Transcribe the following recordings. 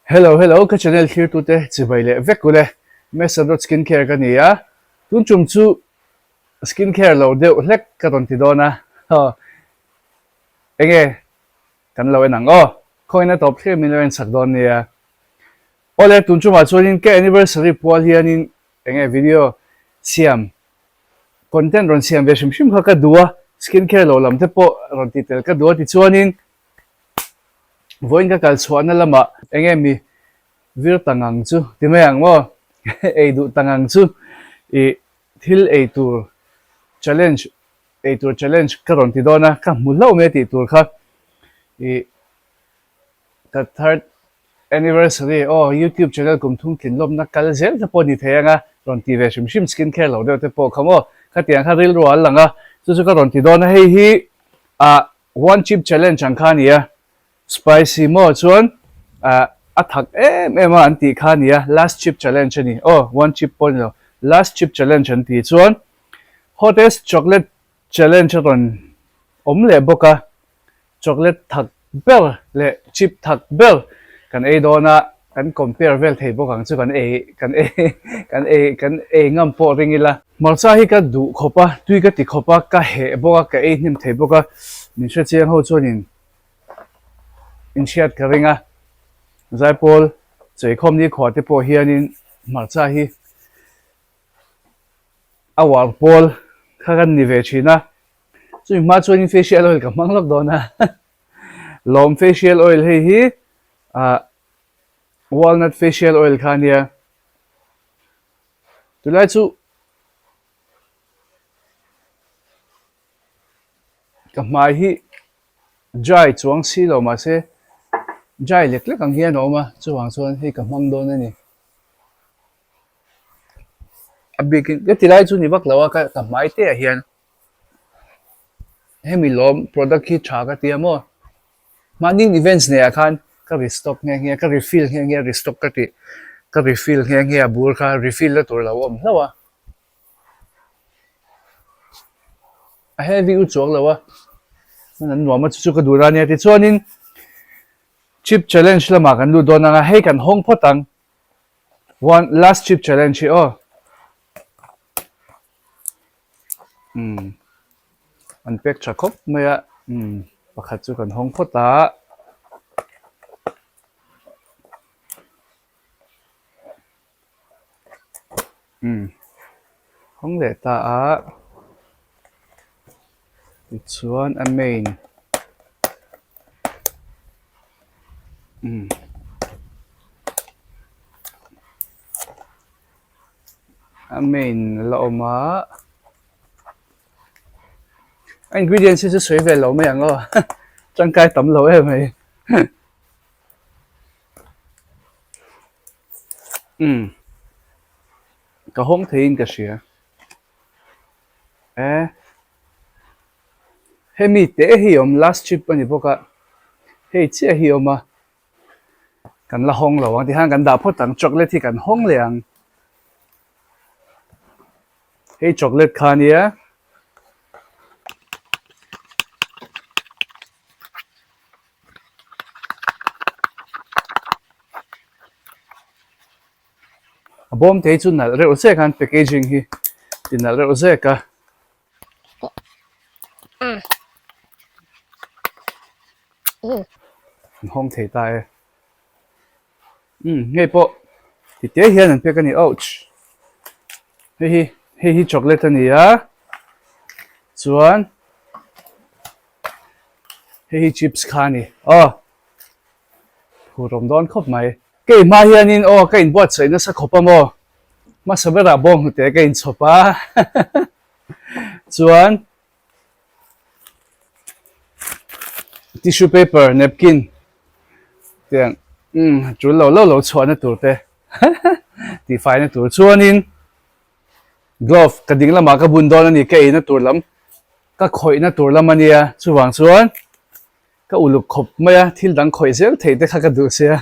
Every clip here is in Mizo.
Hello hello ka channel thlir tute chibai leh vek ule Mesa dot skin care ka ni a tun tum chu skin care lo deuh hlek ka rawn ti dawn a enge kan lo en ang aw khawiin a tawp thlir min lo en chak dawn nia awle tun tumah chuanin ka anniversary pual hianin enge video siam content rawn siam ve hrim hrim kha ka duh a skin care lo lam te pawh rawn ti tel ka duh a tichuanin Vawiin ka kal chhuahna lamah eng nge mi vir ta ngang chu ti mai ang maw? Ei duh ta ngang chu ih thil ei tur challenge ei tur challenge ka rawn ti dawn a, ka hmu hlauh mai a tih tur kha ih ka third anniversary aw youtube channel kum thum tlin lawmna kal zel te pawh ni thei ang a rawn ti ve hrim hrim skin care lo deuh te pawh kha maw khatiang kha rilru a lang a chu chu ka rawn ti dawn a hei hi ah One chip challenge ang kha a ni a, spicy maw chuan ah a thak em em a an tih kha a ni a, last chip challenge a ni, aw one chip pawh a ni lo, last chip challenge an tih chuan hottest chocolate challenge a rawn awm leh bawk a, chocolate thak ber leh chip thak ber kan ei dawn a, kan compare vel thei bawk ang chu kan ei kan ei kan ei kan ei ngam pawh ring ila. Hmarcha hi ka duh khawp a, tui ka ti khawp a, ka heh bawk a, ka ei hnem thei bawk a, min hre chiang ho chuanin inhriat ka ring a, Zaipawl cheikhawm nikhua te pawh hianin hmarcha hi a uar pawl kha kan ni ve thin a, chumi hma chuanin facial oil ka hmang lawk dawn a, lawm facial oil hei hi ah walnut facial oil kha a nia. Tunlai chu ka hmai hi dry chuang si lo mahse dry lek lek ang hian a awm a chuvang chuan hei ka hmang dawn a ni a bikin ka ti lai chu ni vak lo a ka hmai te ah hian hemi lawm product hi tha ka ti a maw. Mahni events nei ah khan ka restock nghe nghe a, ka refill nghe nghe a, restock ka tih ka refill nghe nghe a bur kha refill na tur a lo awm hlauh a, a heavy u chuang lo a, hman an nuam a chu chu ka duh na ania tichuanin chip challenge lamah kan lut dawn ang a, hei kan hawng phawt ang one last chip challenge hi aw. Umm an pack tha khawp mai a umm pakhat chu kan hawng phawt a umm hawng leh ta a tichuan a main umm. A main a la awm a a ingredients hi chu sawi ve lo mai ang aw tangkai tam lo em mai umm ka hawng theiin ka hria e hemi te hi a awm last chip a ni bawk a hei chiah hi a awm a. Kan la hawng lo ang tihian kan dah phawt ang chocolate hi kan hawng leh ang hei chocolate kha ania a bawm te hi chu nalh reuh zek a packaging hi ti nalh reuh zek a. An hawng thei ta e. Umm hei pawh ti te hian an pek a ni ouch. Hei hi hei hi chocolate a ni a chuan hei hi chips kha a ni aw phur awm dawn khawp mai. Ka inhma hianin aw ka inbuatsaih nasa khawp a maw hmasa berah bawnghnute ka inchhawp a chuan. Tissue paper napkin tiang umm tul lo lo lo chhuahna tur te tihfaina tur chuanin glove ka ding lamah ka bun dawn a ni ka eina tur lam ka khawihna tur lam a nia chuvang chuan ka uluk khawp mai a thil dang khawih zel theih te kha ka duh sia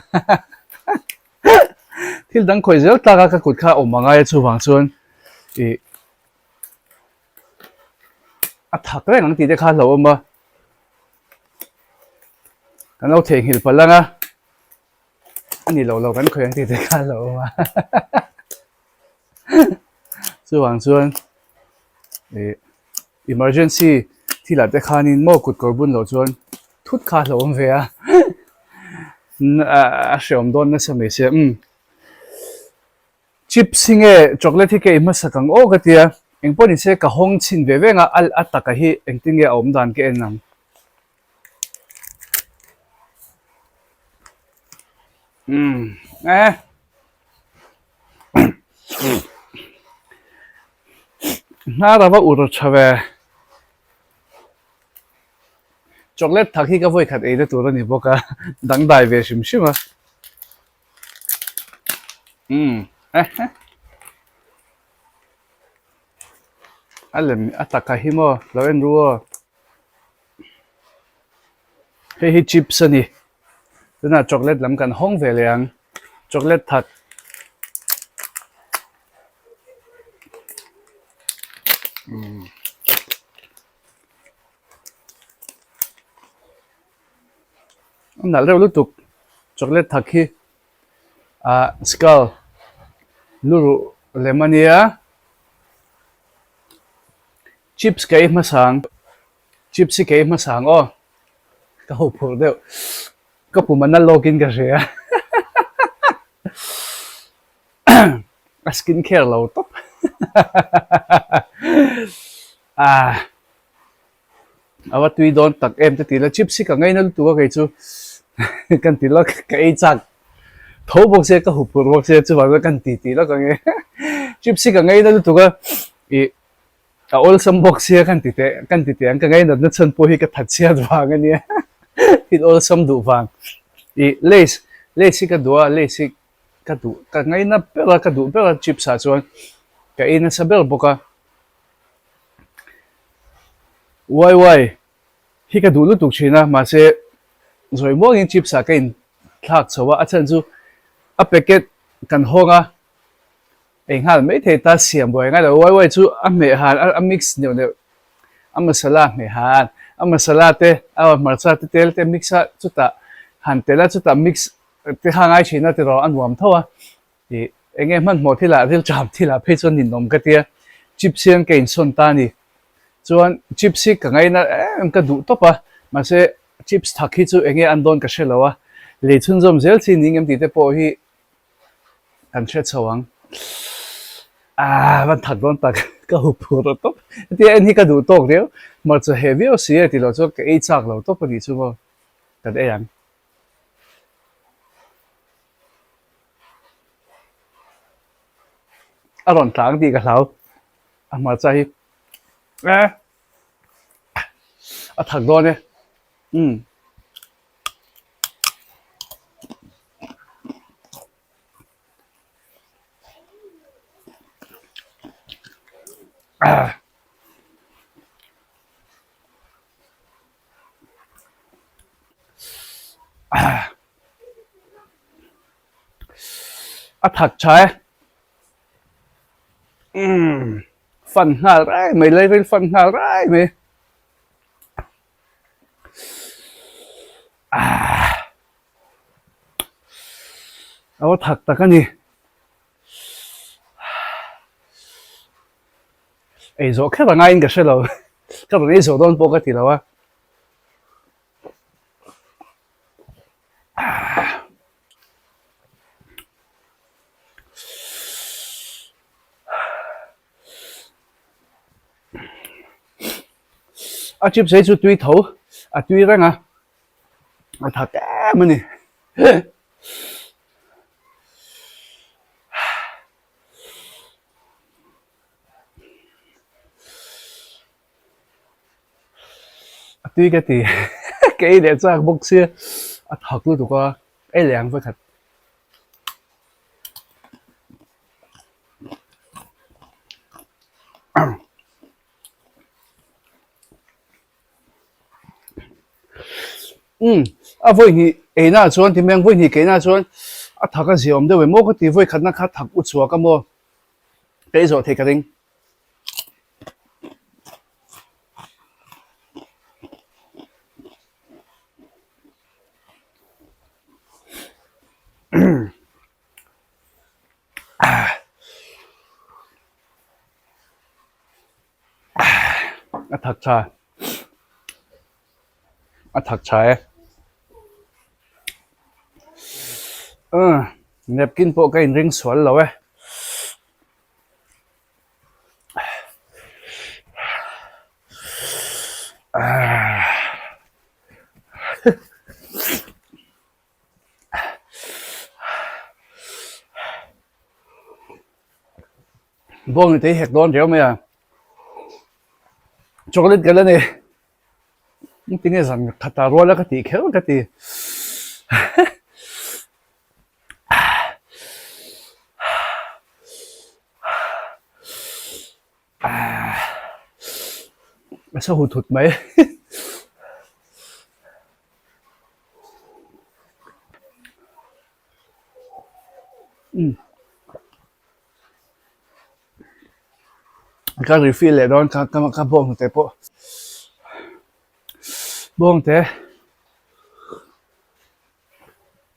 thil dang khawih zel tlak a ka kut kha a awm angai a chuvang chuan ih. A thak reng ang tih te kha a hlauhawm a, kan lo theihnghilh palh ang a. A ni lo lo kan khawih ang tih te kha a lo awm a. Chuvang chuan ih emergency thil ah te khanin maw kut kawr bun loh chuan thut kha a hlauhawm ve a a hreawm dawn nasa mai sia umm chips hi nge chocolate hi ka ei hmasak ang aw ka tia engpawh ni se ka hawng chhin ve veng a a taka hi engtin nge a awm dan ka en ang. Umm eh. Hnar a va ur tha ve. Chocolate thak hi ka vawi khat ei na tur a ni bawk a, dangdai ve hrim hrim a. Umm eh eh. A lem a taka hi maw lo en ru aw. Hei hi chips a ni. Tunah chocolate lam kan hawng ve leh ang. Chocolate that. Umm. A nalh reuh lutuk chocolate thak hi ah skull luruh lem a nia. Chips ka ei hmasang chips hi ka ei hmasang aw ka ho phurh deuh ka pum a na lawkin ka hria a skin care lo tawp ah a va tui dawn tak em te ti la chips hi ka ngaina lutuk a kei chu kan ti lawk ka ei chak tho bawk sia ka huphurh bawk sia chuvang chuan kan ti tih lawk ang e chips hi ka ngaina lutuk a ih A awlsam bawk sia kan ti teh kan ti teh ang ka ngainatna chhan pawh hi ka that chhiat vang a nia thil awlsam duh vang ih lace lace hi ka duh a lace hi ka duh ka ngaina ber a ka duh ber a chips ah chuan ka ei nasa ber bawk a wai wai hi ka duh lutuk thin a mahse zawi muangin chips ah ka in thlak chho a a chhan chu a packet kan hawng a. Ei nghal mai thei ta siam buai ngai lo wai wai chu a hmeh han a mix neuh neuh a masala hmeh han a masala te a hmarcha te tel te mix a chutah han tel a chutah mix te kha ngai thin a tiraw a nuam tho a ih eng nge hmanhmawh thil ah ril ṭam thil ah phei chuan ninawm ka tia chips hian ka insawn ta a ni chuan chips hi ka ngaina em ka duh tawp a mahse chips thak hi chu eng nge an dawn ka hre lo a lei chhunzawm zel chi ni ngem tih te pawh hi Kan hre chho ang. Aaa van that dawn tak ka hu phur rawh tawp. Hetia en hi ka duh tawk riau. Hmarcha heh viau si e tih loh chuan ka ei chak lo tawp a nih chu maw. Kan ei ang. A rawn tlang tih ka hlau. A hmarcha hi eh a thak dawn e. Umm. A thak tha e umm fan nghal rai mai lairil fan nghal rai mai. A va thak tak a ni. Ei zawh kher a ngaiin ka hre lo. Ka rawn ei zawh dawn pawh ka ti lo a. A chips ei chu tui tho a tui reng a a tha em a ni a tui ka ti ka ei leh chak bawk sia a thak lutuk a ei leh ang vekhat. Umm a vawi hnih eina chuan ti mai ang vawi hnih keina chuan a thak a ziaawm deuh em maw ka ti vawi khatna kha thak u chhuak a maw ka ei zawh theih ka ring. A thak tha a thak tha e napkin pawh ka inring sual lo e. Bawng te hi hek dawn riau mai a, chocolate ka la nei, tinge zan khat ah rual a ka tih kher ka ti. A sa hut hut mai. Ka refill leh dawn kha ka bawng te pawh bawng te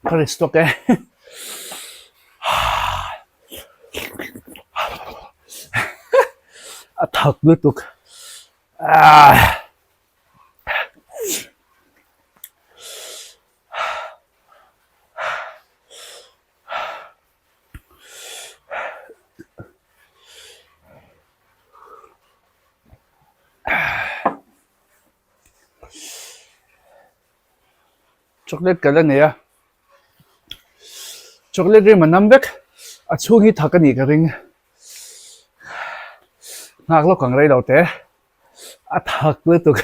ka restock e. A thak lutuk. Chocolate ka la nei a, chocolate rim a nam vek, a chhung hi thak a nih ka ring, nghak lawk ang rei lo te. A thak lutuk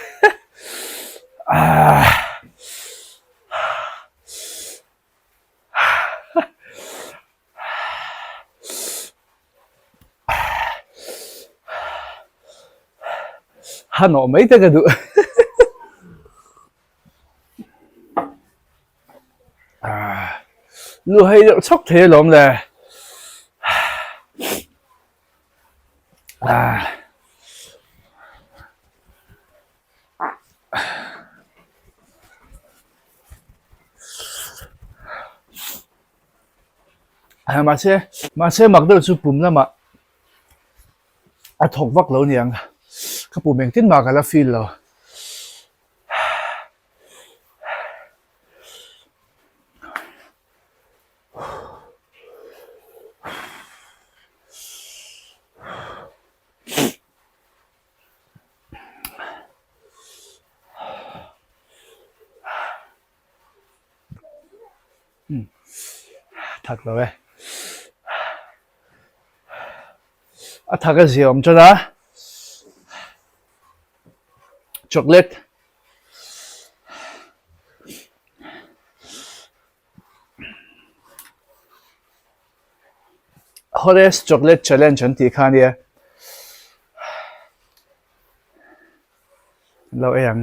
aah Ha nawh mai te ka duh aah lu hei deuh chhawk thei alawm le. Mahse mahse mak deuh chu pum lamah a thawk vak lo niang ka pum engtin mah ka la feel lo. Thak lo e. A thak a zia awm tan a. Chocolate. Hottest Chocolate Challenge an tih kha ania. An lo ei ang.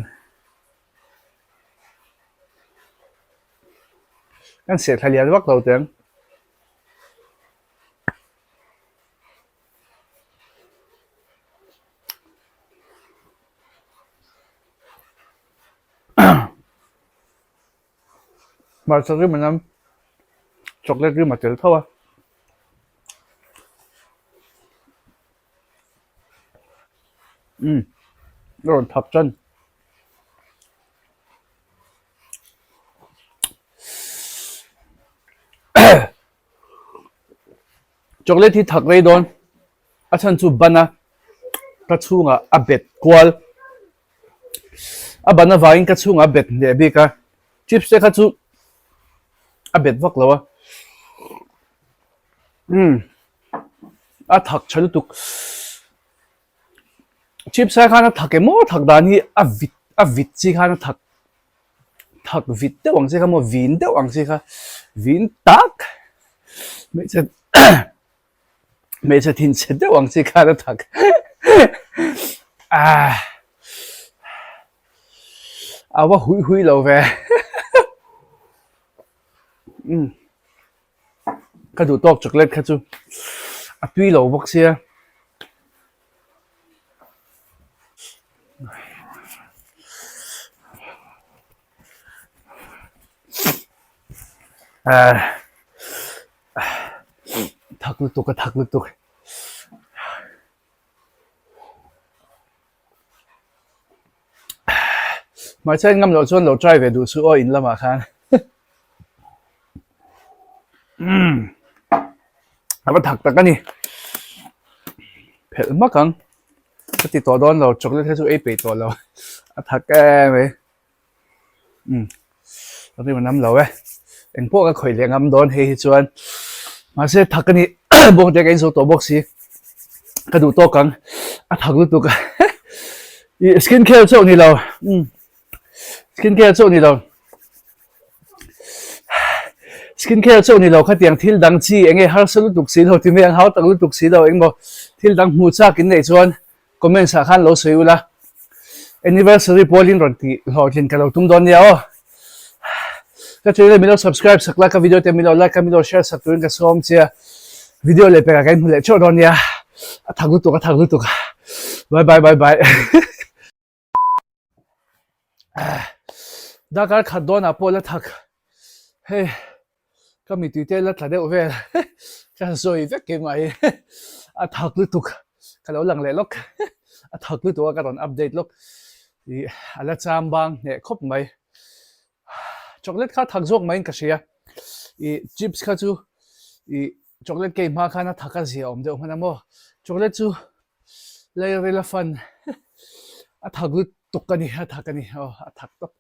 Kan seh thla lian vak lo teh ang. Hmarcha rim an awm, chocolate rim a tel tho a. Umm a rawn thak tan. Chocolate hi thak rei dawn a chhan chu ban a ka chhungah a bet kual. A ban avangin ka chhungah a bet hneh bik a, chips te kha chu a bet vak lo a, umm a thak tha lutuk, chips ai khan a thak emaw thak dan hi a vit a vit chi khan a thak thak vit deuh ang chi kha maw vin deuh ang chi kha vin tak hmeichhe Hmeichhe thinchhe deuh ang chi khan a thak ah a va hui hui lo ve umm ka duh tawk chocolate kha chu a tui lo bawk sia. Ah. Thak lutuk a thak lutuk. Hmarcha in ngam loh chuan lo try ve duh suh aw in lamah khan. Umm a va thak tak a ni. Phelh hmak ang. Ka ti tawh dawn lo chocolate hi chu ei peih tawh lo a thak em mai. Umm a rim a nam lo e. Eng pawh ka khawih leh ngam dawn hei hi chuan mahse thak a ni bawk te ka inzo tawh bawk si ka duh tawk ang a thak lutuk a ih skin care chauh ni lo umm skin care chauh ni lo skin care chauh ni lo khatiang thil dang chi eng nge harsa lutuk si lo ti mai ang hau tak lutuk si lo engmaw thil dang hmuh chak in neih chuan Comments ah khan lo sawi ula, anniversary pawlin rawn tih hlawhtlin ka lo tum dawn nia aw. Ka channel min lo subscribe sak la, ka video te min lo like a, min lo share sak turin ka sawm che a. Video leh pekah ka inhmu leh theuh dawn nia. A thak lutuk, a thak lutuk. Bye bye bye bye. Darkar khat dawnah pawh la thak. Hei ka mitui te la tla deuh vel ka sawi vek keimah hi a thak lutuk ka lo lang leh lawk a thak lutuk a ka rawn update lawk ih a la cham bang hneh khawp mai chocolate kha thak zawk maiin ka hria ih chips kha chu ih chocolate cake hma khan a thak a zia awm deuh hman a maw chocolate chu Lairil a fan a thak lutuk a ni a thak a ni aw a thak tawp.